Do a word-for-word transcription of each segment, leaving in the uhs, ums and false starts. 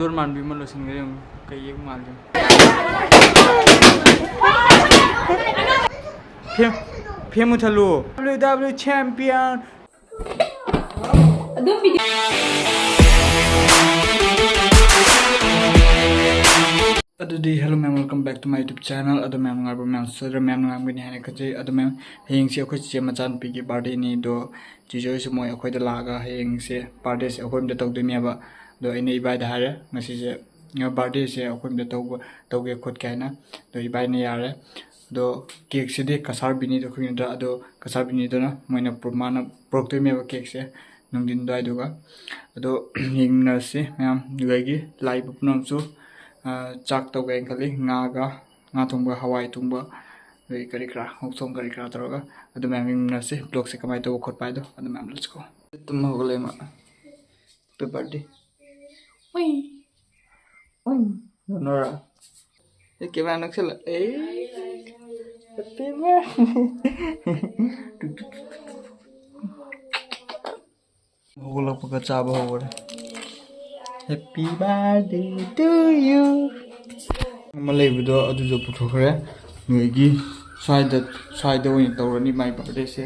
Door ꯃꯥꯟꯕꯤ ꯑꯃ ꯂꯣꯏꯁꯤꯟꯈ꯭ꯔꯦ ꯌꯦꯡꯉꯨ꯫ ꯀꯩ ꯌꯦꯛ ꯃꯥꯜꯂꯤ? ꯐꯦ-, ꯐꯦꯟ ꯃꯨꯊꯠꯂꯨ꯫ W W champion꯫ ꯑꯗꯨꯝ video ꯑꯗꯨꯗꯤ hello ꯃꯌꯥꯝ, welcome back to my YouTube channel꯫ ꯑꯗꯣ ꯃꯌꯥꯝ ꯅꯨꯡꯉꯥꯏꯕ꯭ꯔꯣ? ꯃꯌꯥꯝ ꯁꯣꯏꯗ꯭ꯔ ꯃꯌꯥꯝ ꯅꯨꯡꯉꯥꯏꯔꯝꯒꯅꯤ ꯍꯥꯏꯅ ꯈꯟꯖꯩ꯫ ꯑꯗꯣ ꯃꯌꯥꯝ, ꯍꯌꯦꯡꯁꯦ ꯑꯩꯈꯣꯏ ꯆꯤꯆꯦ ꯃꯆꯥꯅꯨꯄꯤꯒꯤ birthdayꯅꯤ꯫ ꯑꯗꯣ ꯆꯤꯆꯦ ꯍꯣꯏꯁꯨ ꯃꯣꯏ ꯑꯩꯈꯣꯏꯗ ꯂꯥꯛꯑꯒ ꯍꯌꯦꯡꯁꯦ birthdayꯁꯦ ꯑꯩꯈꯣꯏ ꯌꯨꯝꯗ ꯇꯧꯗꯣꯏꯅꯦꯕ꯫ ꯑꯗꯣ ꯑꯩꯅ ꯏꯕꯥꯏꯗ ꯍꯥꯏꯔꯦ ꯉꯁꯤꯁꯦ birthdayꯁꯦ ꯑꯩꯈꯣꯏ ꯌꯨꯝꯗ ꯇꯧꯕ, ꯇꯧꯒꯦ ꯈꯣꯠꯀꯦ ꯍꯥꯏꯅ꯫ ꯑꯗꯣ ꯏꯕꯥꯏꯅ ꯌꯥꯔꯦ꯫ ꯑꯗꯣ cakeꯁꯤꯗꯤ ꯀꯁꯥꯔ ꯕꯤꯅꯤꯗ ꯑꯩꯈꯣꯏ ꯅꯠꯇ꯭ꯔꯥ, ꯑꯗꯣ ꯀꯁꯥꯔ ꯕꯤꯅꯤꯗꯨꯅ ꯃꯣꯏꯅ ꯄꯨꯔ-, ꯃꯥꯅ ꯄꯨꯔꯛꯇꯣꯏꯅꯦꯕ cakeꯁꯦ ꯅꯨꯡꯊꯤꯟ ꯑꯗꯨꯋꯥꯏꯗꯨꯒ꯫ ꯑꯗꯣ ꯌꯦꯡꯃꯤꯟꯅꯔꯁꯤ ꯃꯌꯥꯝ꯫ ꯑꯗꯨꯗꯒꯤ ꯂꯥꯛꯏꯕ ꯄꯨꯝꯅꯃꯛꯁꯨ, ꯑ, ꯆꯥꯛ ꯇꯧꯒꯦ ꯍꯥꯏꯅ ꯈꯜꯂꯤ꯫ ꯉꯥꯒ, ꯉꯥ ꯊꯣꯡꯕ, ꯍꯋꯥꯏ ꯊꯣꯡꯕ, ꯑꯗꯩ ꯀꯔꯤ ꯀꯔꯥ, ꯑꯣꯛ ꯊꯣꯡ ꯀꯔꯤ ꯀꯔꯥ ꯇꯧꯔꯒ꯫ ꯑꯗꯨ ꯃꯌꯥꯝ ꯌꯦꯡꯃꯤꯟꯅꯔꯁꯤ vlogꯁꯦ ꯀꯃꯥꯏꯅ ꯇꯧꯕ ꯈꯣꯠꯄ ꯍꯥꯏꯗꯣ꯫ ꯑꯗꯨ ꯃꯌꯥꯝ let's go꯫ ꯇꯨꯝꯕ ꯍꯧꯒꯠꯂꯦ ꯃꯥ꯫ Happy birthday꯫ ꯎꯏ꯫ ꯎꯏ꯫ ꯅꯣꯅꯣꯔꯥ? ꯑꯦ, camera ꯅꯛꯁꯜꯂ-, ꯑꯦ꯫ Happy birthday꯫ ꯍꯧꯒꯠꯂꯛꯄꯒ ꯆꯥꯕ ꯍꯧꯈꯔꯦ꯫ Happy birthday to you꯫ ꯑꯃ ꯂꯩꯕꯗꯣ ꯑꯗꯨꯗꯣ ꯄꯨꯊꯣꯛꯈ꯭ꯔꯦ꯫ ꯅꯣꯏꯒꯤ ꯁ꯭ꯋꯥꯏꯗ, ꯁ꯭ꯋꯥꯏꯗ ꯑꯣꯏꯅ ꯇꯧꯔꯅꯤ my birthdayꯁꯦ꯫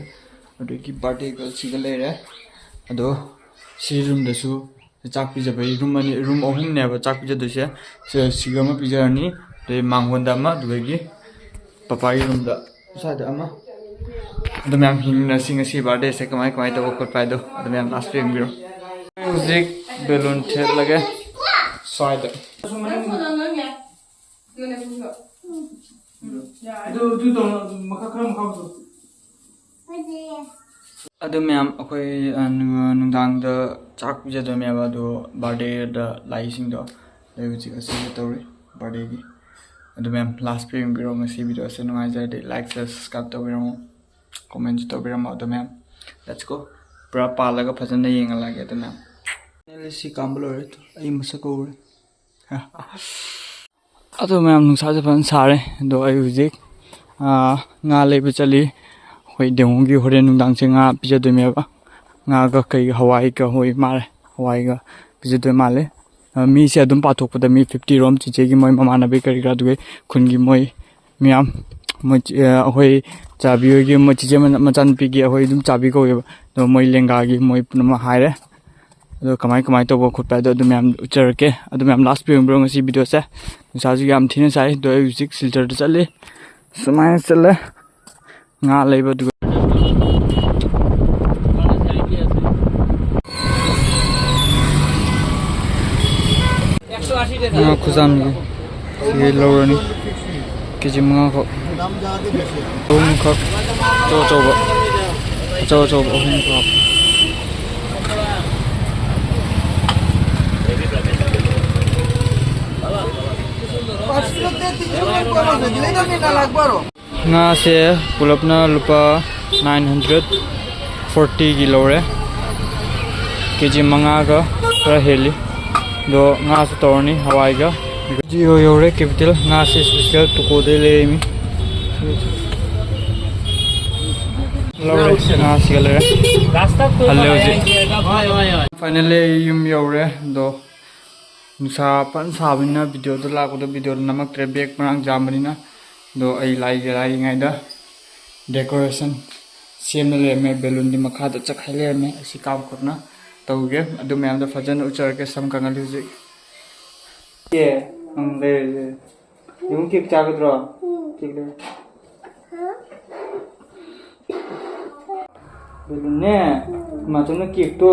ꯑꯗꯨꯒꯤ birthday girlꯁꯤꯒ ꯂꯩꯔꯦ꯫ ꯑꯗꯣ ꯁꯤ roomꯗꯁꯨ ꯆꯥꯛ ꯄꯤꯖꯕꯒꯤ room ꯑꯅꯤ, room ꯑꯍꯨꯝꯅꯦꯕ ꯆꯥꯛ ꯄꯤꯖꯗꯣꯏꯁꯦ꯫ ꯁꯤ-, ꯁꯤꯒ ꯑꯃ ꯄꯤꯖꯔꯅꯤ, ꯑꯗꯩ ꯃꯥꯡꯒꯣꯟꯗ ꯑꯃ, ꯑꯗꯨꯗꯒꯤ ꯄꯄꯥꯒꯤ roomꯗ ꯁ꯭ꯋꯥꯏꯗ ꯑꯃ꯫ ꯑꯗꯨ ꯃꯌꯥꯝ ꯌꯦꯡꯃꯤꯟꯅꯁꯤ ꯉꯁꯤ birthdayꯁꯦ ꯀꯃꯥꯏ ꯀꯃꯥꯏ ꯇꯧꯕ ꯈꯣꯠꯄ ꯍꯥꯏꯗꯣ ꯑꯗꯨ ꯃꯌꯥꯝ last ꯌꯦꯡꯕꯤꯔꯣ꯫ ꯍꯧꯖꯤꯛ balloon ꯊꯦꯠꯂꯒꯦ ꯁ꯭ꯋꯥꯏꯗ꯫ ꯑꯗꯨ, ꯑꯗꯨ ꯇꯧꯅꯣ, ꯑꯗꯨ ꯃꯈꯥ, ꯈꯔ ꯃꯈꯥ ꯄꯨꯊꯣꯛ꯫ ꯑꯗꯨ ꯃꯌꯥꯝ ꯑꯩꯈꯣꯏ, ꯑ, ꯅꯨ-, ꯅꯨꯡꯗꯥꯡꯗ ꯆꯥꯛ ꯄꯤꯖꯗꯣꯏꯅꯦꯕ, ꯑꯗꯣ birthdayꯗ ꯂꯥꯛꯏꯁꯤꯡꯗꯣ ꯑꯗꯨ ꯍꯧꯖꯤꯛ ꯑꯁꯤꯒꯤ ꯇꯧꯔꯤ birthdayꯒꯤ꯫ ꯑꯗꯨ ꯃꯌꯥꯝ last ꯌꯦꯡꯕꯤꯔꯣ꯫ ꯉꯁꯤ videoꯁꯦ ꯅꯨꯡꯉꯥꯏꯖꯔꯗꯤ like, share, subscribe ꯇꯧꯕꯤꯔꯝꯃꯣ, commentꯁꯨ ꯇꯧꯕꯤꯔꯝꯃꯣ꯫ ꯑꯗꯨ ꯃꯌꯥꯝ let's go꯫ ꯄꯨꯔꯥ ꯄꯥꯜꯂꯒ ꯐꯖꯅ ꯌꯦꯡꯍꯜꯂꯒꯦ꯫ ꯑꯗꯨ ꯃꯌꯥꯝ finally ꯁꯤ ꯀꯥꯝꯕ ꯂꯣꯏꯔꯦ꯫ ꯑꯩ ꯃꯁꯛ ꯎꯔꯦ꯫ ꯑꯗꯣ ꯃꯌꯥꯝ ꯅꯨꯡꯁꯥꯁꯦ ꯐꯖꯅ ꯁꯥꯔꯦ꯫ ꯑꯗꯣ ꯑꯩ ꯍꯧꯖꯤꯛ, ꯑꯥ, ꯉꯥ ꯂꯩꯕ ꯆꯠꯂꯤ꯫ ꯑꯩꯈꯣꯏ ꯗꯦꯡꯉꯨꯒꯤ ꯍꯣꯔꯦꯟ ꯅꯨꯡꯗꯥꯡꯁꯦ ꯉꯥ ꯄꯤꯖꯗꯣꯏꯅꯦꯕ꯫ ꯉꯥꯒ ꯀꯩꯒ ꯍꯋꯥꯏꯒ ꯍꯣꯏ ꯃꯥꯜꯂꯦ꯫ ꯍꯋꯥꯏꯒ ꯄꯤꯖꯗꯣꯏ ꯃꯥꯜꯂꯦ꯫ ꯑ, ꯃꯤꯁꯦ ꯑꯗꯨꯝ ꯄꯥꯊꯣꯛꯄꯗ ꯃꯤ fifty ꯔꯣꯝ, ꯆꯤꯆꯦꯒꯤ ꯃꯣꯏ ꯃꯃꯥꯟꯅꯕꯤ ꯀꯔꯤ ꯀꯔꯥ, ꯑꯗꯨꯒꯤ ꯈꯨꯟꯒꯤ ꯃꯣꯏ ꯃꯌꯥꯝ, ꯃꯣꯏ ꯆꯤ-, ꯑ, ꯑꯩꯈꯣꯏ ꯆꯥꯕꯤ ꯍꯣꯏꯒꯤ ꯃꯣꯏ ꯆꯤꯆꯦ ꯃꯆꯥ-, ꯃꯆꯥꯅꯨꯄꯤꯒꯤ ꯑꯩꯈꯣꯏ ꯑꯗꯨꯝ ꯆꯥꯕꯤ ꯀꯧꯋꯦꯕ꯫ ꯑꯗꯣ ꯃꯣꯏ ꯂꯦꯡꯒꯥꯒꯤ ꯃꯣꯏ ꯄꯨꯝꯅꯃꯛ ꯍꯥꯏꯔꯦ꯫ ꯑꯗꯣ ꯀꯃꯥꯏ ꯀꯃꯥꯏ ꯇꯧꯕ ꯈꯣꯠꯄ ꯍꯥꯏꯗꯣ ꯑꯗꯨ ꯃꯌꯥꯝ ꯎꯠꯆꯔꯛꯀꯦ꯫ ꯑꯗꯨ ꯃꯌꯥꯝ last view ꯌꯦꯡꯕꯤꯔꯣ ꯉꯁꯤ video ꯁꯦ꯫ ꯅꯨꯡꯁꯥꯁꯨ ꯌꯥꯝ ꯊꯤꯅ ꯁꯥꯏ꯫ ꯑꯗꯣ ꯑꯩ ꯍꯧꯖꯤꯛ ꯁꯤꯜꯆꯔꯗ ꯆꯠꯂꯤ꯫ ꯁꯨꯃꯥꯏꯅ ꯆꯠꯂꯦ꯫ ꯉꯥ ꯂꯩꯕ ꯑꯗꯨꯒ ꯉꯥ ꯈꯨꯖꯥꯝꯁꯦ ꯁꯤꯗꯩ ꯂꯧꯔꯅꯤ꯫ ꯀꯦ ꯖꯤ ꯃꯉꯥꯈꯛ꯫ ꯑꯍꯨꯝꯈꯛ꯫ ꯑꯆꯧ ꯑꯆꯧꯕ꯫ ꯑꯆꯧ ꯑꯆꯧꯕ ꯑꯍꯨꯝꯈꯛ꯫ ꯉꯥꯁꯦ ꯄꯨꯂꯞꯅ ꯂꯨꯄꯥ nine hundred forty ꯒꯤ ꯂꯧꯔꯦ꯫ ꯀꯦ ꯖꯤ ꯃꯉꯥꯒ ꯈꯔ ꯍꯦꯜꯂꯤ꯫ ꯑꯗꯣ ꯉꯥꯁꯨ ꯇꯧꯔꯅꯤ ꯍꯋꯥꯏꯒ꯫ ꯖꯤꯑꯣ ꯌꯧꯔꯦ capital꯫ ꯉꯥꯁꯦ special ꯇꯨꯀꯣꯗꯩ ꯂꯩꯔꯤꯃꯤ꯫ ꯂꯧꯔꯦ, ꯉꯥꯁꯤꯒ ꯂꯩꯔꯦ꯫ ꯍꯜꯂꯦ ꯍꯧꯖꯤꯛ꯫ Finally ꯑꯩ ꯌꯨꯝ ꯌꯧꯔꯦ꯫ ꯑꯗꯣ ꯅꯨꯡꯁꯥ ꯐꯖꯅ ꯁꯥꯕꯅꯤꯅ videoꯗ ꯂꯥꯛꯄꯗ videoꯗ ꯅꯝꯃꯛꯇ꯭ꯔꯦ, bag ꯃꯔꯥꯡ ꯆꯥꯝꯕꯅꯤꯅ꯫ ꯑꯗꯣ ꯑꯩ ꯂꯥꯏꯒꯤ ꯂꯥꯏꯔꯤꯉꯩꯗ decoration ꯁꯦꯝꯅ ꯂꯩꯔꯝꯃꯦ, balloonꯗꯤ ꯃꯈꯥꯗ ꯆꯠꯈꯥꯏ ꯂꯩꯔꯝꯃꯦ꯫ ꯑꯁꯤ ꯀꯥꯞ ꯈꯣꯠꯅ ꯇꯧꯒꯦ꯫ ꯑꯗꯨ ꯃꯌꯥꯝꯗꯣ ꯐꯖꯅ ꯎꯠꯆꯔꯛꯀꯦ꯫ ꯁꯝ ꯀꯪꯍꯜꯂꯤ ꯍꯧꯖꯤꯛ꯫ ꯑꯦ, ꯎꯝ, ꯂꯩꯔꯦ, ꯂꯩꯔꯦ꯫ ꯌꯦꯡꯉꯨ, cake ꯆꯥꯒꯗ꯭ꯔꯣ? Cake ꯂꯩꯔꯦ꯫ Balloonꯅꯦ, ꯃꯥꯆꯧꯅ cakeꯇꯣ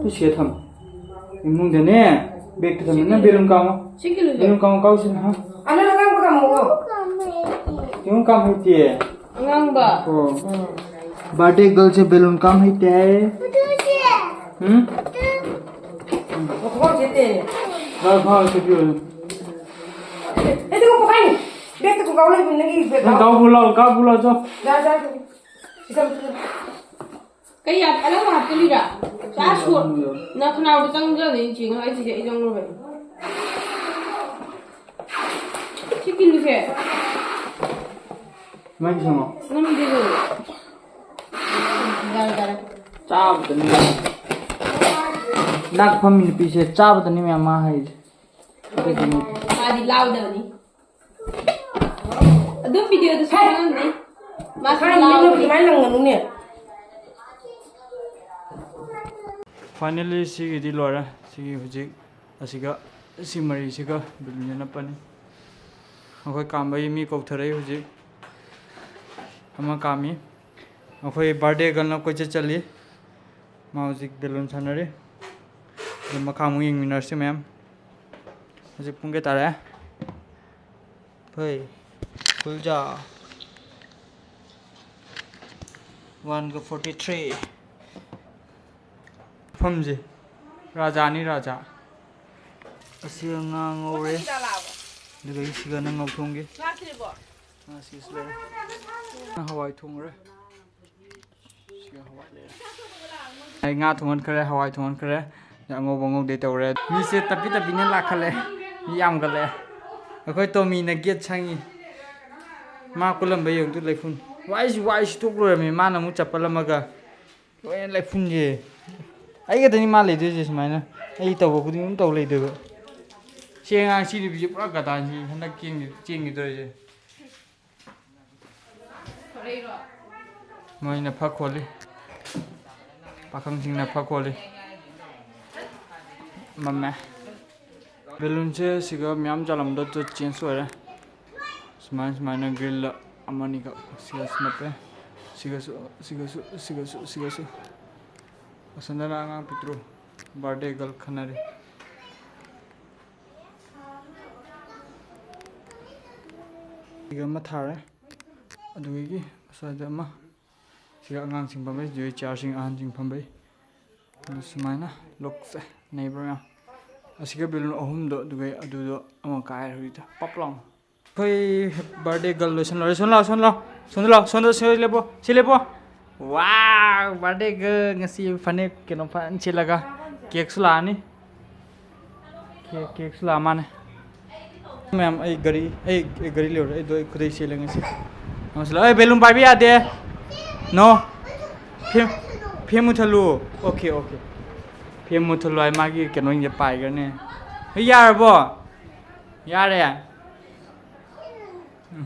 ꯇꯨ ꯁꯤꯗ ꯊꯝꯃꯣ꯫ ꯏꯃꯨꯡꯗꯅꯦ, bagꯇ ꯊꯝꯃꯣ꯫ ꯅꯪ balloon ꯀꯥꯝꯃꯣ꯫ ꯁꯤ ꯀꯤꯂꯣꯁꯦ? Balloon ꯀꯥꯝꯃꯣ, ꯀꯥꯎꯁꯤꯅ, ꯍꯥ? ꯑꯅ ꯑꯉꯥꯡꯕ ꯀꯥꯝꯃꯛꯑꯣ꯫ ꯀꯥꯝꯃꯦ꯫ ꯀꯥꯝ ꯍꯩꯇꯦ? ꯑꯉꯥꯡꯕ꯫ ꯑꯣ꯫ Birthday girlꯁꯦ balloon ꯀꯥꯝ ꯍꯩꯇꯦ ꯍꯥꯏ꯫ ꯎꯝ? ꯃꯈꯣꯡ ꯁꯦꯠꯇꯦ꯫ ꯂꯥꯎ, ꯈꯥꯎ ꯁꯦꯠꯄꯤꯌꯣ꯫ ꯑꯦ, ꯑꯗꯨꯒ ꯄꯣꯛꯈꯥꯏꯅꯤ꯫ Bagꯇ ꯈꯣꯡꯒ꯭ꯔꯥꯎ ꯂꯩꯕꯅꯤ, ꯅꯪꯒꯤ bag ꯅꯪ ꯂꯥꯎ꯫ ꯀꯥꯎ ꯄꯨ ꯂꯥꯎ, ꯀꯥꯎ ꯄꯨ ꯂꯥꯎ, ꯆꯣ꯫ ꯌꯥ, ꯌꯥ꯫ ꯏꯆꯝ, ꯏꯆꯝ꯫ ꯀꯩ ꯌꯥ-, ꯑꯅꯧꯕ ꯍꯥꯞꯆꯤꯜꯂꯤꯔꯥ? ꯆꯥ ꯁꯣꯠ-, ꯅꯪ ꯈꯅꯥꯎꯗ ꯆꯪꯖꯗꯣꯏꯅꯤ, ꯆꯦꯡ ꯍꯥꯏꯁꯤꯗꯤ ꯑꯩ ꯆꯪꯉꯨꯔꯕꯅꯤ꯫ ꯁꯤ ꯀꯤꯂꯨꯁꯦ꯫ ꯃꯩ ꯁꯦꯝꯃꯣ꯫ ꯅꯝꯗꯦ ꯑꯗꯨ꯫ ꯌꯥꯔꯦ, ꯌꯥꯔꯦ꯫ ꯆꯥꯕꯗꯅꯤ꯫ ꯂꯥꯛ ꯐꯝꯃꯤ ꯅꯨꯄꯤꯁꯦ ꯆꯥꯕꯗꯅꯤ ꯃꯌꯥꯝ ꯃꯥ ꯍꯥꯏꯁꯦ꯫ ꯑꯗꯨꯒꯤꯅꯤ꯫ ꯃꯥꯗꯤ ꯂꯥꯎꯗꯕꯅꯤ꯫ ꯑꯗꯨꯝ ꯚꯤꯗꯤꯑꯣꯗꯁꯨ ꯈꯪꯉꯝꯅꯤ꯫ ꯃꯥꯁꯨ ꯈꯔ ꯃꯤꯅ ꯂꯥꯎꯕꯅꯤ꯫ ꯑꯗꯨꯃꯥꯏꯅ ꯂꯪꯒꯅꯨꯅꯦ꯫ Finally, ꯁꯤꯒꯤꯗꯤ ꯂꯣꯏꯔꯦ꯫ ꯁꯤꯒꯤ ꯍꯧꯖꯤꯛ ꯑꯁꯤꯒ ꯁꯤ ꯃꯔꯤꯁꯤꯒ ꯕꯦꯂꯨꯟꯁꯦ ꯅꯞꯄꯅꯤ꯫ ꯑꯩꯈꯣꯏ ꯀꯥꯝꯕꯒꯤ ꯃꯤ ꯀꯧꯊꯔꯛꯏ ꯍꯧꯖꯤꯛ꯫ ꯑꯃ ꯀꯥꯝꯃꯤ꯫ ꯑꯩꯈꯣꯏ birthday girlꯅ ꯀꯣꯏꯆꯠ ꯆꯠꯂꯤ꯫ ꯃꯥ ꯍꯧꯖꯤꯛ ꯕꯦꯂꯨꯟ ꯁꯥꯟꯅꯔꯤ꯫ ꯑꯗꯨ ꯃꯈꯥ ꯑꯃꯨꯛ ꯌꯦꯡꯃꯤꯟꯅꯔꯁꯤ ꯃꯌꯥꯝ꯫ ꯍꯧꯖꯤꯛ ꯄꯨꯡ ꯀꯌꯥ ꯇꯥꯔꯦ? ꯍꯣꯏ, ꯈꯨꯜꯖꯥ꯫ Oneꯒ forty three꯫ ꯃꯐꯝꯁꯦ ꯔꯥꯖꯥꯅꯤ, ꯔꯥꯖꯥ꯫ ꯑꯁꯤ ꯉꯥ ꯉꯧꯔꯦ꯫ ꯑꯗꯨꯒ ꯁꯤꯒ ꯅꯪ ꯉꯧꯊꯣꯡꯒꯦ꯫ ꯉꯥ ꯁꯤꯁꯨ ꯂꯩꯔꯦ꯫ ꯅꯪ ꯍꯋꯥꯏ ꯊꯣꯡꯉꯨꯔꯦ꯫ ꯁꯤꯒ ꯍꯋꯥꯏ ꯂꯩꯔꯦ꯫ ꯑꯩ ꯉꯥ ꯊꯣꯡꯍꯟꯈ꯭ꯔꯦ, ꯍꯋꯥꯏ ꯊꯣꯡꯍꯟꯈ꯭ꯔꯦ꯫ ꯑꯉꯧꯕ ꯉꯧꯗꯦ ꯇꯧꯔꯦ꯫ ꯃꯤꯁꯦ ꯇꯞꯄꯤ ꯇꯞꯄꯤꯅ ꯂꯥꯛꯈꯠꯂꯦ꯫ ꯃꯤ ꯌꯥꯝꯒꯠꯂꯛꯑꯦ꯫ ꯑꯩꯈꯣꯏ ꯇꯣꯃꯤꯅ gate ꯁꯪꯉꯤ꯫ ꯃꯥ ꯀꯨꯜꯂꯝꯕ ꯌꯦꯡꯉꯨ ꯇꯨ ꯂꯩꯐꯨꯟ꯫ ꯋꯥꯏꯁꯤ ꯋꯥꯏꯁꯤ ꯇꯣꯛ ꯂꯣꯏꯔꯝꯃꯤ꯫ ꯃꯥꯅ ꯑꯃꯨꯛ ꯆꯄꯜ ꯑꯃꯒ ꯂꯣꯏꯅ ꯂꯩꯐꯨꯟꯁꯦ꯫ ꯑꯩ ꯈꯛꯇꯅꯤ ꯃꯥ ꯂꯩꯗꯣꯏꯁꯦ ꯁꯨꯃꯥꯏꯅ꯫ ꯑꯩ ꯇꯧꯕ ꯈꯨꯗꯤꯡ ꯑꯗꯨꯝ ꯇꯧ ꯂꯩꯗꯣꯏꯕ꯫ ꯁꯤ ꯑꯉꯥꯡ ꯁꯤ ꯅꯨꯄꯤꯁꯦ ꯄꯨꯔꯥ ꯒꯗꯥꯅꯤ꯫ ꯍꯟꯗꯛ ꯆꯦꯟꯈꯤ-, ꯆꯦꯟꯈꯤꯗꯣꯏꯁꯦ꯫ ꯃꯣꯏꯅ ꯐꯛ ꯈꯣꯜꯂꯤ꯫ ꯄꯥꯈꯪꯁꯤꯡꯅ ꯐꯛ ꯈꯣꯜꯂꯤ꯫ ꯃꯝꯃꯦ꯫ ꯕꯦꯂꯨꯟꯁꯦ ꯁꯤꯒ ꯃꯌꯥꯝ ꯆꯥꯜꯂꯝꯕꯗꯣ change ꯑꯣꯏꯔꯦ꯫ ꯁꯨꯃꯥꯏꯅ, ꯁꯨꯃꯥꯏꯅ grillꯗ ꯑꯃꯅꯤꯈꯛ ꯁꯤꯒꯁꯨ ꯅꯞꯄꯦ꯫ ꯁꯤꯒꯁꯨ, ꯁꯤꯒꯁꯨ, ꯁꯤꯒꯁꯨ, ꯁꯤꯒꯁꯨ꯫ ꯑꯁꯣꯝꯗꯅ ꯑꯉꯥꯡ ꯄꯤꯛꯇ꯭ꯔꯨ birthday girl ꯈꯟꯅꯔꯤ꯫ ꯁꯤꯒ ꯑꯃ ꯊꯥꯔꯦ꯫ ꯑꯗꯨꯗꯒꯤ ꯑꯁ꯭ꯋꯥꯏꯗ ꯑꯃ꯫ ꯁꯤꯒ ꯑꯉꯥꯡꯁꯤꯡ ꯐꯝꯕꯩ, ꯁꯤꯗ chairꯁꯤꯡ ꯑꯍꯟꯁꯤꯡ ꯐꯝꯕꯩ꯫ ꯑꯗꯨ ꯁꯨꯃꯥꯏꯅ lookꯁꯦ ꯅꯩꯕ꯭ꯔꯥ ꯌꯦꯡꯉꯣ꯫ ꯑꯁꯤꯒ ꯕꯦꯂꯨꯟ ꯑꯍꯨꯝꯗꯣ, ꯑꯗꯨꯒ ꯑꯗꯨꯗꯣ ꯑꯃ ꯀꯥꯏꯔꯦ ꯍꯧꯖꯤꯛꯇ꯫ ꯄꯞ ꯂꯥꯎꯅ꯫ ꯑꯩꯈꯣꯏ birthday girl ꯂꯣꯏꯁꯤꯜꯂꯣꯔꯦ꯫ ꯁꯣꯝ ꯂꯥꯛꯑꯣ, ꯁꯣꯝ ꯂꯥꯛꯑꯣ, ꯁꯣꯝꯗ ꯂꯥꯛꯑꯣ, ꯁꯣꯝꯗ ꯁꯤ ꯂꯦꯞꯄꯣ, ꯁꯤ ꯂꯦꯞꯄꯣ꯫ Wow, birthday girl ꯉꯁꯤ ꯐꯅꯦꯛ ꯀꯩꯅꯣ ꯐꯖꯅ ꯁꯦꯠꯂꯒ cakeꯁꯨ ꯂꯥꯛꯑꯅꯤ꯫ Cake, cakeꯁꯨ ꯂꯥꯛꯑ ꯃꯥꯅꯦ꯫ ꯃꯌꯥꯝ, ꯑꯩ ꯒꯥꯔꯤ, ꯑꯩ, ꯑꯩ ꯒꯥꯔꯤ ꯂꯩꯔꯨꯔꯦ꯫ ꯑꯩꯗꯣ ꯑꯩ ꯈꯨꯗꯩ ꯁꯦꯠꯂꯦ ꯉꯁꯤ꯫ ꯑꯃꯁꯨ ꯂꯥꯛꯑꯣ꯫ ꯑꯦ, ꯕꯦꯂꯨꯟ ꯄꯥꯏꯕ ꯌꯥꯗꯦ꯫ No꯫ Fan, fan ꯃꯨꯊꯠꯂꯨ꯫ Okay, okay꯫ ꯀꯦꯛ ꯃꯨꯠꯊꯠꯂꯣ ꯍꯥꯏ, ꯃꯥꯒꯤ ꯀꯩꯅꯣꯁꯤꯡꯁꯦ ꯄꯥꯏꯈ꯭ꯔꯅꯤ꯫ ꯍꯣꯏ, ꯌꯥꯔꯕꯣ? ꯌꯥꯔꯦ?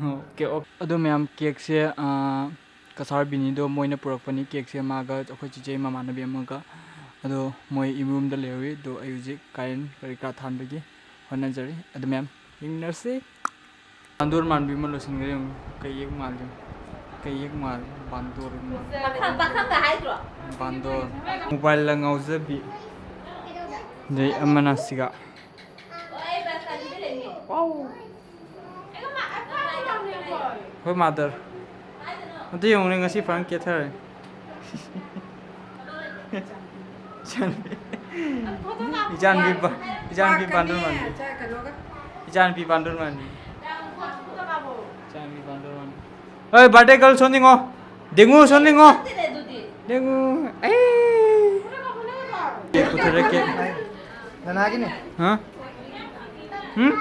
Okay, okay. ꯑꯗꯣ ꯃꯌꯥꯝ, ꯀꯦꯛꯁꯦ, ꯑꯥ, ꯀꯁꯥꯔ ꯕꯤꯅꯤꯗꯣ ꯃꯣꯏꯅ ꯄꯨꯔꯛꯄꯅꯤ꯫ ꯀꯦꯛꯁꯦ ꯃꯥꯒ ꯑꯩꯈꯣꯏ ꯆꯤꯆꯦ ꯃꯃꯥꯟꯅꯕꯤ ꯑꯃꯒ꯫ ꯑꯗꯣ ꯃꯣꯏ ꯏꯃꯨꯡꯗ ꯂꯩꯍꯧꯋꯤ꯫ ꯑꯗꯣ ꯑꯩ ꯍꯧꯖꯤꯛ ꯀꯥꯔꯦꯟ ꯀꯔꯤ ꯀꯔꯥ ꯊꯥꯟꯕꯒꯤ ꯍꯣꯠꯅꯖꯔꯤ꯫ ꯑꯗꯨ ꯃꯌꯥꯝ ꯌꯦꯡꯅꯔꯁꯤ꯫ ꯕꯥꯟꯗꯣꯔ ꯃꯥꯟꯕꯤ ꯑꯃ ꯂꯣꯏꯁꯤꯟꯈ꯭ꯔꯦ ꯌꯦꯡꯉꯨ꯫ ꯀꯩ ꯌꯦꯛ ꯃꯥꯜꯂꯤ? ꯀꯩ ꯌꯦꯛ ꯃꯥꯜꯂꯤ? ꯕꯥꯟꯗꯣꯔ ꯃꯥꯜꯂꯤ꯫ ꯄꯥꯈꯪ, ꯄꯥꯈꯪꯒ ꯍꯥꯏꯗ꯭ꯔꯣ? ꯕꯥꯟꯗꯣꯔ꯫ ꯃꯣꯕꯥꯏꯜꯗ ꯉꯥꯎꯖꯕꯤ꯫ ꯑꯗꯩ ꯑꯃꯅ ꯁꯤꯒ꯫ ꯑꯩꯈꯣꯏ ꯃꯥꯗꯔ꯫ ꯑꯝꯇ ꯌꯦꯡꯉꯨꯅꯦ, ꯉꯁꯤ ꯐꯖꯅ ꯀꯦꯊꯔꯦ꯫ ꯏꯆꯥꯅꯨꯄꯤ, ꯏꯆꯥꯅꯨꯄꯤ ꯕꯥꯟꯗꯣꯔ ꯃꯥꯟꯕꯤ꯫ ꯏꯆꯥꯅꯨꯄꯤ ꯕꯥꯟꯗꯣꯔ ꯃꯥꯟꯕꯤ꯫ ꯏꯆꯥꯅꯨꯄꯤ ꯕꯥꯟꯗꯣꯔ ꯃꯥꯟꯕꯤ꯫ ꯍꯣꯏ, ꯕꯥꯔꯗꯦ ꯒꯔꯜ ꯁꯣꯟ ꯌꯦꯡꯉꯣ꯫ ꯗꯦꯡꯉꯨ ꯁꯣꯟ ꯌꯦꯡꯉꯣ꯫ ꯗꯦꯡꯉꯨ꯫ ꯑꯩ꯫ ꯀꯦꯛ ꯄꯨꯊꯔꯦ, ꯀꯦꯛ꯫ ꯅꯅꯥꯒꯤꯅꯦ꯫ ꯍꯥ? ꯍꯨꯝ?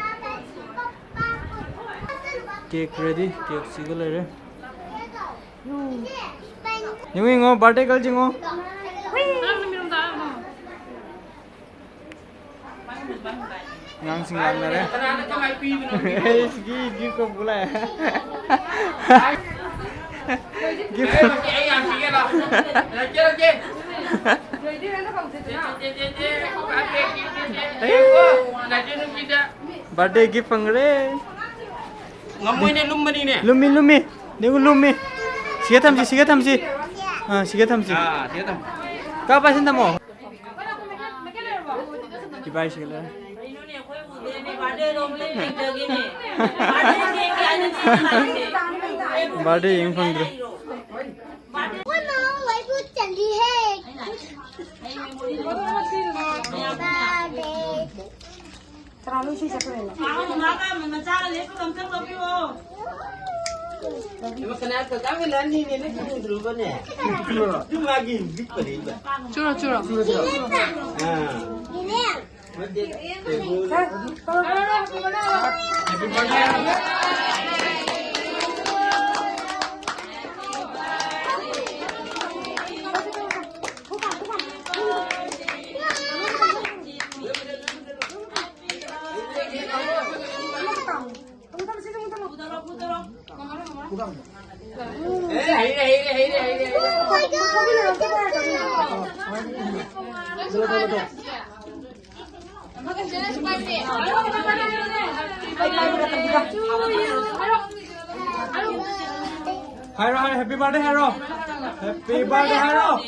ꯀꯦꯛ ꯔꯦꯗꯤ, ꯀꯦꯛ ꯁꯤꯒ ꯂꯩꯔꯦ꯫ ꯌꯦꯡꯉꯣ, ꯌꯦꯡꯉꯣ, ꯕꯥꯔꯗꯦ ꯒꯔꯜ ꯌꯦꯡꯉꯣ꯫ ꯑꯉꯥꯡꯁꯤꯡ ꯂꯥꯛꯅꯔꯦ꯫ ꯑꯩꯁ, ꯒꯤ-, ꯒꯤꯐ ꯀꯧꯕ ꯂꯥꯛꯑꯦ꯫ ꯒꯤꯐ꯫ ꯕꯥꯔꯗꯦ ꯒꯤꯐ ꯐꯪꯈ꯭ꯔꯦ꯫ ꯉꯝꯃꯣꯏꯅꯦ, ꯂꯨꯝꯕꯅꯤꯅꯦ꯫ ꯂꯨꯝꯃꯤ, ꯂꯨꯝꯃꯤ꯫ ꯅꯦꯉꯨ ꯂꯨꯝꯃꯤ꯫ ꯁꯤꯒ ꯊꯝꯁꯤ, ꯁꯤꯒ ꯊꯝꯁꯤ꯫ ꯑꯥ, ꯁꯤꯒ ꯊꯝꯁꯤ꯫ ꯑꯥ, ꯁꯤꯒ ꯊꯝ-, ꯀꯥ ꯄꯥꯏꯁꯤꯟ ꯊꯝꯃꯣ꯫ ꯏꯕꯥꯏ ꯁꯤꯒ ꯂꯩꯔꯦ꯫ ꯕꯥꯔꯗꯦ ꯌꯦꯡ ꯐꯪꯗ꯭ꯔꯦ꯫ ꯀꯅꯥꯅꯣ ꯏꯁꯩ ꯁꯛꯀꯗꯣꯏꯅꯣ? ꯃꯥꯒ ꯃꯆꯥꯒ ꯂꯦꯞꯄꯒ ꯑꯝꯇꯪ ꯂꯧꯕꯤꯌꯣ꯫ ꯏꯃꯥ, ꯀꯅꯥ ꯀꯀꯥ ꯃꯤꯂꯟꯅꯤꯅꯦ, ꯅꯪ ꯈꯪꯗ꯭ꯔꯣꯕꯅꯦ? ꯃꯥꯒꯤ ꯍꯧꯖꯤꯛ ꯄꯔꯤꯕ꯫ ꯆꯨꯔꯣ, ꯆꯨꯔꯣ꯫ ꯑꯥ꯫ ꯅꯠꯇꯦ, ꯇꯦꯕꯜ꯫ ꯍꯥꯏꯔꯣ, ꯍꯥꯏꯔꯣ, happy birthday ꯍꯥꯏꯔꯣ꯫ Happy birthday ꯍꯥꯏꯔꯣ꯫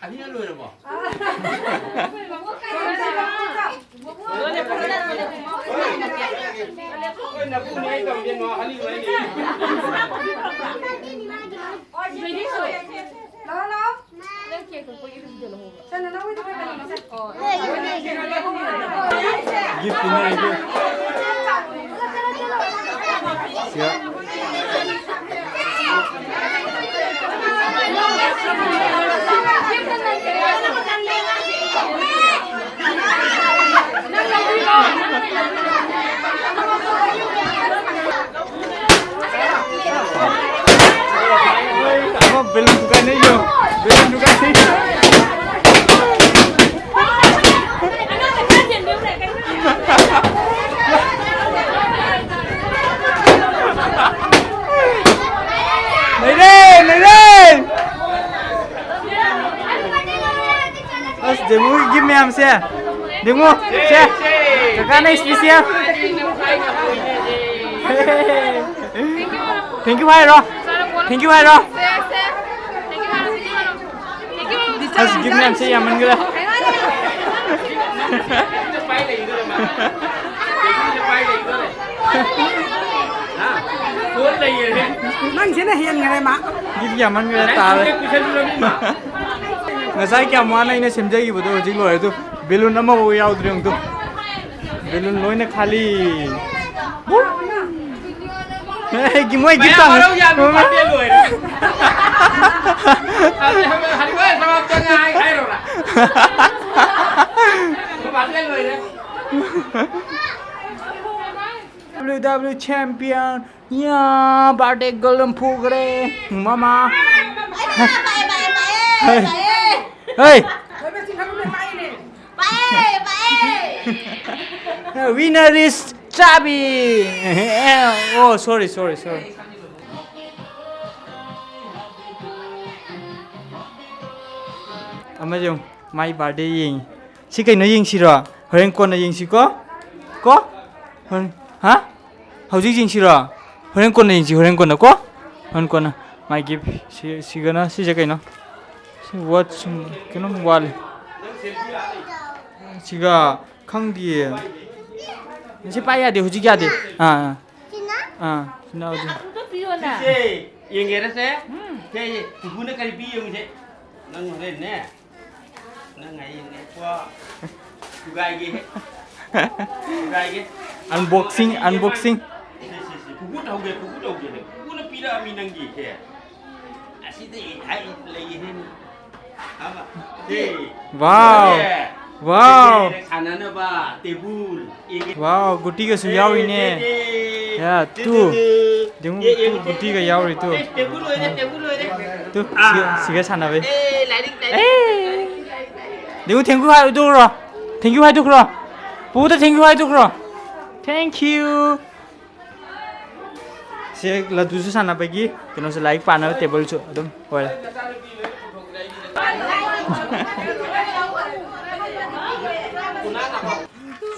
ꯑꯅꯤꯔꯛ ꯂꯣꯏꯔꯕꯣ? ꯑꯩꯈꯣꯏ ꯅꯄꯨꯅꯦ ꯑꯩ ꯇꯧꯔꯤꯁꯦ, ꯅꯣ, ꯑꯅꯤ ꯂꯣꯏꯔꯦ꯫ ꯂꯥꯛꯑꯣ, ꯂꯥꯛꯑꯣ꯫ Gift ꯄꯤꯅꯔꯤꯒꯦ꯫ ꯁꯤꯗ꯫ Balloon दुकान नहीं हो, balloon दुकान नहीं। ꯂꯩꯔꯦ, ꯂꯩꯔꯦ꯫ ꯑꯁ, ꯗꯦꯡꯒꯨꯒꯤ gift ꯃꯌꯥꯝꯁꯦ꯫ ꯗꯦꯡꯒꯨ, ꯁꯦ꯫ ꯀꯀꯥꯅ special꯫ Thank you ꯍꯥꯏꯔꯣ꯫ Thank you ꯍꯥꯏꯔꯣ꯫ ꯑꯁ, gift ꯃꯌꯥꯝꯁꯦ ꯌꯥꯝꯃꯟꯈ꯭ꯔꯦ꯫ ꯅꯪꯁꯤꯅ ꯍꯦꯟꯈ꯭ꯔꯦ ꯃꯥ꯫ ꯒꯤꯐ ꯌꯥꯝꯃꯟꯈ꯭ꯔꯦ ꯇꯥꯔꯦ꯫ ꯉꯁꯥꯏ ꯀꯌꯥꯝ ꯋꯥꯅ ꯑꯩꯅ ꯁꯦꯝꯖꯈꯤꯕꯗꯣ ꯍꯧꯖꯤꯛ ꯂꯣꯏꯔꯦ꯫ ꯑꯗꯨ ꯕꯦꯂꯨꯟ ꯑꯃꯐꯥꯎ ꯌꯥꯎꯗ꯭ꯔꯦ꯫ ꯑꯃꯨꯛꯇꯨ ꯕꯦꯂꯨꯟ ꯂꯣꯏꯅ ꯈꯥꯂꯤ꯫ ꯑꯦ, ꯃꯣꯏ ꯒꯤꯐ ꯃꯌꯥꯝ ꯇꯧꯔꯦ꯫ ꯍꯔꯥꯎ ꯌꯥꯝꯅ ꯕꯥꯔꯗꯦ ꯂꯣꯏꯔꯦ꯫ ꯍꯔꯤꯕ ꯁꯃꯥꯞꯇ ꯉꯥꯏ ꯍꯥꯏꯔꯣꯔꯥ? ꯕꯥꯔꯗꯦ ꯂꯣꯏꯔꯦ꯫ W W champion꯫ ꯌꯥ, ꯕꯥꯔꯗꯦ ꯒꯔꯜ ꯑꯃ ꯐꯨꯈ꯭ꯔꯦ꯫ ꯃꯃꯥ꯫ ꯍꯩ꯫ ꯍꯩ꯫ Winner is ꯆꯥꯕꯤ꯫ ꯑꯣ, sorry, sorry, sorry꯫ ꯑꯃ ꯌꯦꯡꯉꯨ, ꯃꯥꯏ ꯕꯥꯔꯗꯦ ꯌꯦꯡꯉꯤ꯫ ꯁꯤ ꯀꯩꯅꯣ ꯌꯦꯡꯁꯤꯔꯣ? ꯍꯣꯔꯦꯟ ꯀꯣꯟꯅ ꯌꯦꯡꯁꯤꯀꯣ꯫ ꯀꯣ? ꯍꯣꯔꯦꯟ-, ꯍꯥ? ꯍꯧꯖꯤꯛ ꯌꯦꯡꯁꯤꯔꯣ? ꯍꯣꯔꯦꯟ ꯀꯣꯟꯅ ꯌꯦꯡꯁꯤ, ꯍꯣꯔꯦꯟ ꯀꯣꯟꯅ ꯀꯣ? ꯍꯣꯔꯦꯟ ꯀꯣꯟꯅ꯫ My gift꯫ ꯁꯤ-, ꯁꯤꯒꯅ, ꯁꯤꯁꯦ ꯀꯩꯅꯣ? ꯁꯤ ꯋꯥꯠ ꯁꯨꯝ ꯀꯩꯅꯣꯝ ꯋꯥꯠꯂꯤ꯫ ꯁꯤꯒ ꯈꯪꯗꯤꯌꯦ꯫ ꯁꯤ ꯄꯥꯏ ꯌꯥꯗꯦ, ꯍꯧꯖꯤꯛ ꯌꯥꯗꯦ꯫ ꯑꯥ, ꯑꯥ꯫ ꯑꯥ, ꯁꯤꯅ ꯍꯧꯖꯤꯛ꯫ ꯁꯤꯁꯦ ꯌꯦꯡꯒꯦꯔꯁꯦ? ꯁꯦ, ꯄꯨꯄꯨꯅ ꯀꯔꯤ ꯄꯤ ꯌꯦꯡꯉꯨꯁꯦ꯫ ꯅꯪ ꯍꯣꯔꯦꯟꯅꯦ꯫ ꯅꯪ ꯍꯌꯦꯡꯅꯦꯀꯣ꯫ ꯊꯨꯒꯥꯏꯒꯦ꯫ ꯊꯨꯒꯥꯏꯒꯦ꯫ Unboxing, unboxing꯫ ꯁꯤ, ꯁꯤ, ꯁꯤ꯫ ꯄꯨꯄꯨ ꯇꯧꯒꯦ, ꯄꯨꯄꯨ ꯇꯧꯒꯦ꯫ ꯄꯨꯄꯨꯅ ꯄꯤꯔꯛꯑꯃꯤ ꯅꯪꯒꯤ ꯁꯦ꯫ ꯑꯁꯤꯗꯤ ꯍꯥꯏ ꯂꯩꯌꯦꯍꯦ꯫ ꯑꯃ꯫ ꯁꯤ꯫ Wow꯫ ꯂꯣꯏꯔꯦ꯫ Wow꯫ ꯁꯤ ꯁꯥꯟꯅꯅꯕ ꯇꯦꯕꯨꯜ꯫ ꯋꯥꯎ, ꯒꯨꯇꯤꯒꯁꯨ ꯌꯥꯎꯔꯤꯅꯦ꯫ ꯌꯥ, ꯇꯨ꯫ ꯌꯦꯡꯉꯨ, ꯇꯨ, ꯒꯨꯇꯤꯒ ꯌꯥꯎꯔꯤ, ꯇꯨ꯫ ꯇꯨ, ꯁꯤꯒ, ꯁꯤꯒ ꯁꯥꯟꯅꯕꯩ꯫ ꯑꯦ꯫ ꯌꯦꯡꯉꯨ, thank you ꯍꯥꯏꯗꯣꯛꯈ꯭ꯔꯣ꯫ Thank you ꯍꯥꯏꯗꯣꯛꯈ꯭ꯔꯣ꯫ ꯄꯨꯗ thank you ꯍꯥꯏꯗꯣꯛꯈ꯭ꯔꯣ꯫ Thank you꯫ ꯁꯤ ꯂꯗꯨꯁꯨ ꯁꯥꯟꯅꯕꯒꯤ ꯀꯩꯅꯣꯁꯨ, ꯂꯥꯏꯔꯤꯛ ꯄꯥꯅꯕ ꯇꯦꯕꯜꯁꯨ ꯑꯗꯨꯝ ꯑꯣꯏꯔꯦ꯫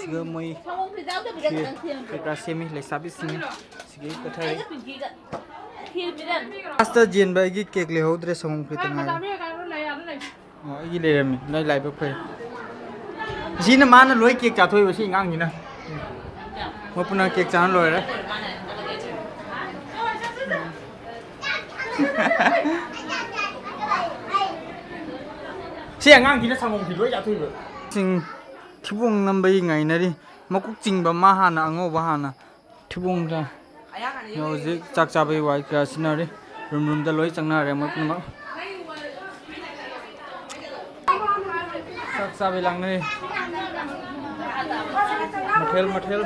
ꯁꯤꯒ ꯃꯣꯏ ꯈꯦꯔ ꯀꯩꯀꯥ ꯁꯦꯝꯃꯤ, ꯂꯩꯁꯥꯕꯤꯁꯤꯡꯅ ꯁꯤꯒꯤ ꯀꯠꯊꯔꯤ꯫ ꯂꯥꯁꯇ ꯖꯦꯟꯕ ꯑꯩꯒꯤ ꯀꯦꯛ ꯂꯩꯍꯧꯗ꯭ꯔꯦ, ꯁꯪꯒꯣꯝ ꯈꯛꯇ ꯉꯥꯏꯔꯦ꯫ ꯑꯣ, ꯑꯩꯒꯤ ꯂꯩꯔꯝꯃꯤ꯫ ꯅꯣꯏ ꯂꯥꯏꯕꯛ ꯐꯩ꯫ ꯁꯤꯅ ꯃꯥꯅ ꯂꯣꯏ ꯀꯦꯛ ꯆꯥꯊꯣꯛꯏꯕ, ꯁꯤ ꯑꯉꯥꯡꯁꯤꯅ꯫ ꯃꯄꯨꯅ ꯀꯦꯛ ꯆꯥꯅ ꯂꯣꯏꯔꯦ꯫ ꯁꯤ ꯑꯉꯥꯡꯁꯤꯅ ꯁꯪꯒꯣꯝ ꯈꯤꯜꯂꯣꯏ ꯆꯥꯊꯣꯛꯏꯕ꯫ ꯁꯤꯡ ꯊꯤꯕꯣꯡ ꯅꯝꯕꯒꯤ ꯉꯥꯏꯅꯔꯤ꯫ ꯃꯀꯣꯛ ꯆꯤꯡꯕ ꯃꯥ ꯍꯥꯟꯅ, ꯑꯉꯧꯕ ꯍꯥꯟꯅ꯫ ꯊꯤꯕꯣꯡꯗ ꯍꯧꯖꯤꯛ ꯆꯥꯛ ꯆꯥꯕꯒꯤ ꯋꯥꯏ ꯀꯌꯥ ꯁꯤꯟꯅꯔꯤ꯫ ꯔꯨꯝ ꯔꯨꯝꯗ ꯂꯣꯏ ꯆꯪꯅꯔꯦ ꯃꯣꯏ ꯄꯨꯝꯅꯃꯛ꯫ ꯆꯥꯛ ꯆꯥꯕꯩ ꯂꯥꯡꯅꯔꯤ꯫ ꯃꯊꯦꯜ ꯃꯊꯦꯜ꯫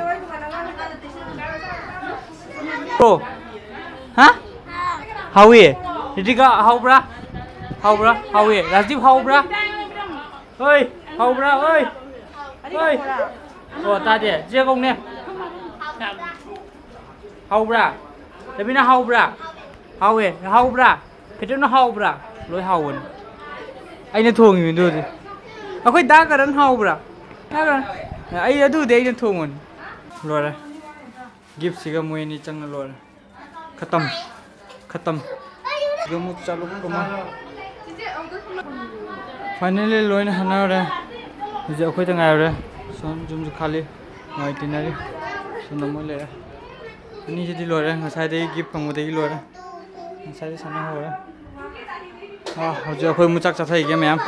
ꯕ꯭ꯔꯣ꯫ ꯍꯥ? ꯍꯥꯎꯏ꯫ ꯔꯤꯇꯤꯀꯥ ꯍꯥꯎꯕ꯭ꯔꯥ? ꯍꯥꯎꯕ꯭ꯔꯥ? ꯍꯥꯎꯏ꯫ ꯔꯥꯖꯗꯤꯞ ꯍꯥꯎꯕ꯭ꯔꯥ? ꯍꯣꯏ꯫ ꯍꯥꯎꯕ꯭ꯔꯥ? ꯍꯣꯏ꯫ ꯍꯣꯏ꯫ ꯑꯣ ꯇꯥꯗꯦ꯫ ꯆꯦ ꯀꯧꯅꯦ꯫ ꯍꯥꯎꯕ꯭ꯔꯥ? ꯔꯕꯤꯅꯥ ꯍꯥꯎꯕ꯭ꯔꯥ? ꯍꯥꯎꯋꯦ꯫ ꯍꯥꯎꯕ꯭ꯔꯥ? ꯈꯤꯇꯪꯅ ꯍꯥꯎꯕ꯭ꯔꯥ? ꯂꯣꯏ ꯍꯥꯎꯕꯅꯤ꯫ ꯑꯩꯅ ꯊꯣꯡꯉꯤꯃꯤ ꯑꯗꯨꯗꯤ꯫ ꯑꯩꯈꯣꯏ ꯗꯥ ꯀꯔꯟ ꯍꯥꯎꯕ꯭ꯔꯥ? ꯗꯥ ꯀꯔꯟ꯫ ꯑꯩ ꯑꯗꯨꯗꯤ ꯑꯩꯅ ꯊꯣꯡꯕꯅꯤ꯫ ꯂꯣꯏꯔꯦ꯫ ꯒꯤꯐꯁꯤꯒ ꯃꯣꯏ ꯑꯅꯤ ꯆꯪꯉ ꯂꯣꯏꯔꯦ꯫ ꯈꯇꯝ꯫ ꯈꯇꯝ꯫ ꯁꯤꯒ ꯑꯃꯨꯛ ꯆꯥꯂꯨꯛ ꯑꯃ꯫ ꯐꯥꯏꯅꯦꯜꯂꯤ ꯂꯣꯏꯅ ꯍꯟꯅꯔꯦ꯫ ꯍꯧꯖꯤꯛ ꯑꯩꯈꯣꯏꯗ ꯉꯥꯏꯔꯦ꯫ ꯁꯣꯝ ꯌꯨꯝꯁꯨ ꯈꯥꯜꯂꯤ꯫ ꯅꯨꯡꯉꯥꯏ ꯇꯤꯟꯅꯔꯤ꯫ ꯁꯣꯝꯗ ꯃꯣꯏ ꯂꯩꯔꯦ꯫ ꯑꯅꯤꯁꯤꯗꯤ ꯂꯣꯏꯔꯦ꯫ ꯉꯁꯥꯏꯗꯒꯤ ꯒꯤꯐ ꯐꯪꯕꯗꯒꯤ ꯂꯣꯏꯔꯦ꯫ ꯉꯁꯥꯏꯗꯒꯤ ꯁꯥꯟꯅꯍꯧꯔꯦ꯫ ꯑꯥ, ꯍꯧꯖꯤꯛ ꯑꯩꯈꯣꯏ ꯑꯃꯨꯛ ꯆꯥꯛ ꯆꯥꯊꯩꯒꯦ ꯃꯌꯥꯝ꯫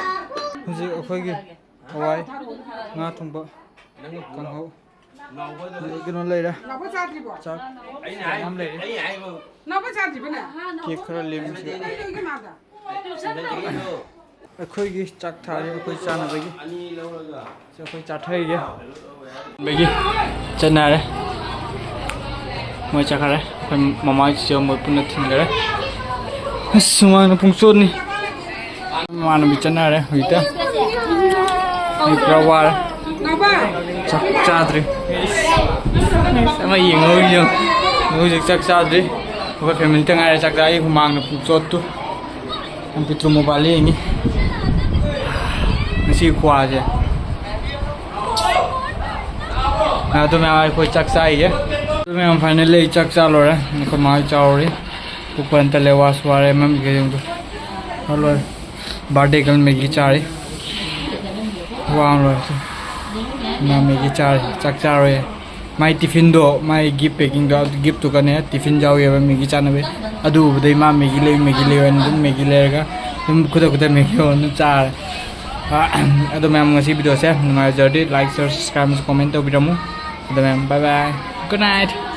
ꯍꯧꯖꯤꯛ ꯑꯩꯈꯣꯏꯒꯤ ꯍꯋꯥꯏ, ꯉꯥ ꯊꯣꯡꯕ, ꯀꯥꯡꯍꯧ꯫ ꯀꯩꯅꯣ ꯂꯩꯔꯦ꯫ ꯅꯥꯎꯕ ꯆꯥꯗ꯭ꯔꯤꯕꯣ? ꯆꯥꯛ ꯃꯌꯥꯝ ꯂꯩꯔꯦ꯫ ꯅꯥꯎꯕ ꯆꯥꯗ꯭ꯔꯤꯕꯅꯦ? ꯀꯦꯛ ꯈꯔ ꯂꯦꯝꯃꯤ ꯁꯤꯗ꯫ ꯀꯩꯗꯧꯔꯤꯒꯦ ꯃꯥꯗ? ꯑꯩꯈꯣꯏꯒꯤ ꯆꯥꯛ ꯊꯥꯔꯦ, ꯑꯩꯈꯣꯏ ꯆꯥꯅꯕꯒꯤ꯫ ꯁꯤ ꯑꯩꯈꯣꯏ ꯆꯥꯊꯔꯤꯒꯦ꯫ ꯕꯒꯤ ꯆꯠꯅꯔꯦ꯫ ꯃꯣꯏ ꯆꯠꯈꯔꯦ꯫ ꯑꯩꯈꯣꯏ ꯃꯃꯥ ꯍꯣꯏ ꯆꯤꯆꯦ ꯍꯣꯏ ꯃꯣꯏ ꯄꯨꯟꯅ ꯊꯤꯟꯈꯔꯦ꯫ ꯑꯁ, ꯁꯨꯃꯥꯡꯅ ꯄꯨꯡꯆꯣꯠꯅꯤ꯫ ꯃꯃꯥꯟꯅꯕꯤ ꯆꯠꯅꯔꯦ ꯍꯧꯖꯤꯛꯇ꯫ ꯑꯩ ꯄꯨꯔꯥ ꯋꯥꯔꯦ꯫ ꯆꯥꯛ ꯆꯥꯗ꯭ꯔꯤ꯫ ꯑꯃ ꯌꯦꯡꯉꯣ, ꯌꯦꯡꯉꯣ꯫ ꯍꯧꯖꯤꯛ ꯆꯥꯛ ꯆꯥꯗ꯭ꯔꯤ꯫ ꯑꯩꯈꯣꯏ ꯐꯦꯃꯤꯂꯤꯇ ꯉꯥꯏꯔꯦ ꯆꯥꯛ ꯆꯥ꯫ ꯑꯩ ꯍꯨꯃꯥꯡꯅ ꯄꯨꯡꯆꯣꯠꯇꯨ꯫ ꯌꯥꯝ ꯄꯤꯇ꯭ꯔꯨ ꯃꯣꯕꯥꯏꯜ ꯌꯦꯡꯉꯤ꯫ ꯉꯁꯤ ꯈꯨꯋꯥꯁꯦ꯫ ꯑꯗꯨ ꯃꯌꯥꯝ ꯑꯩꯈꯣꯏ ꯆꯥꯛ ꯆꯥꯏꯌꯦ꯫ ꯑꯗꯨ ꯃꯌꯥꯝ ꯐꯥꯏꯅꯦꯜꯂꯤ ꯑꯩ ꯆꯥꯛ ꯆꯥ ꯂꯣꯏꯔꯦ꯫ ꯑꯩꯈꯣꯏ ꯃꯥ ꯍꯣꯏ ꯆꯥꯎꯔꯤ꯫ ꯄꯨꯛ ꯄꯟ ꯇꯠꯂꯦ, ꯋꯥꯁꯨ ꯋꯥꯔꯦ, ꯃꯝꯒꯦ ꯌꯦꯡꯗꯣ꯫ ꯂꯣꯏꯔꯦ꯫ ꯕꯥꯔꯗꯦ ꯒꯔꯜ ꯃꯦꯒꯤ ꯆꯥꯔꯤ꯫ ꯋꯥ ꯂꯣꯏꯔꯦ꯫ ꯃꯥ ꯃꯦꯒꯤ ꯆꯥꯔꯤ꯫ ꯆꯥꯛ ꯆꯥꯔꯣꯏꯌꯦ꯫ ꯃꯥꯏ ꯇꯤꯐꯤꯟꯗꯣ, ꯃꯥꯏ ꯒꯤꯐ ꯄꯦꯀꯤꯡꯗꯣ, ꯑꯗꯨ ꯒꯤꯐꯇꯨꯒꯅꯦ ꯇꯤꯐꯤꯟ ꯌꯥꯎꯋꯦꯕ, ꯃꯦꯒꯤ ꯆꯥꯅꯕꯩ꯫ ꯑꯗꯨ ꯎꯕꯗꯩ ꯃꯥ ꯃꯦꯒꯤ ꯂꯩ, ꯃꯦꯒꯤ ꯂꯩꯌꯣꯅ ꯑꯗꯨꯝ ꯃꯦꯒꯤ ꯂꯩꯔꯒ ꯑꯗꯨꯝ ꯈꯨꯗꯛ ꯈꯨꯗꯛ ꯃꯦꯒꯤ ꯑꯣꯏꯅ ꯑꯗꯨꯝ ꯆꯥꯔꯦ꯫ ꯑꯗꯣ ꯃꯌꯥꯝ, ꯉꯁꯤ ꯚꯤꯗꯤꯑꯣꯁꯦ ꯅꯨꯡꯉꯥꯏꯖꯔꯗꯤ like, share, subscribe ꯑꯃꯁꯨ comment ꯇꯧꯕꯤꯔꯝꯃꯨ꯫ ꯑꯗꯣ ꯃꯌꯥꯝ, bye bye, good night꯫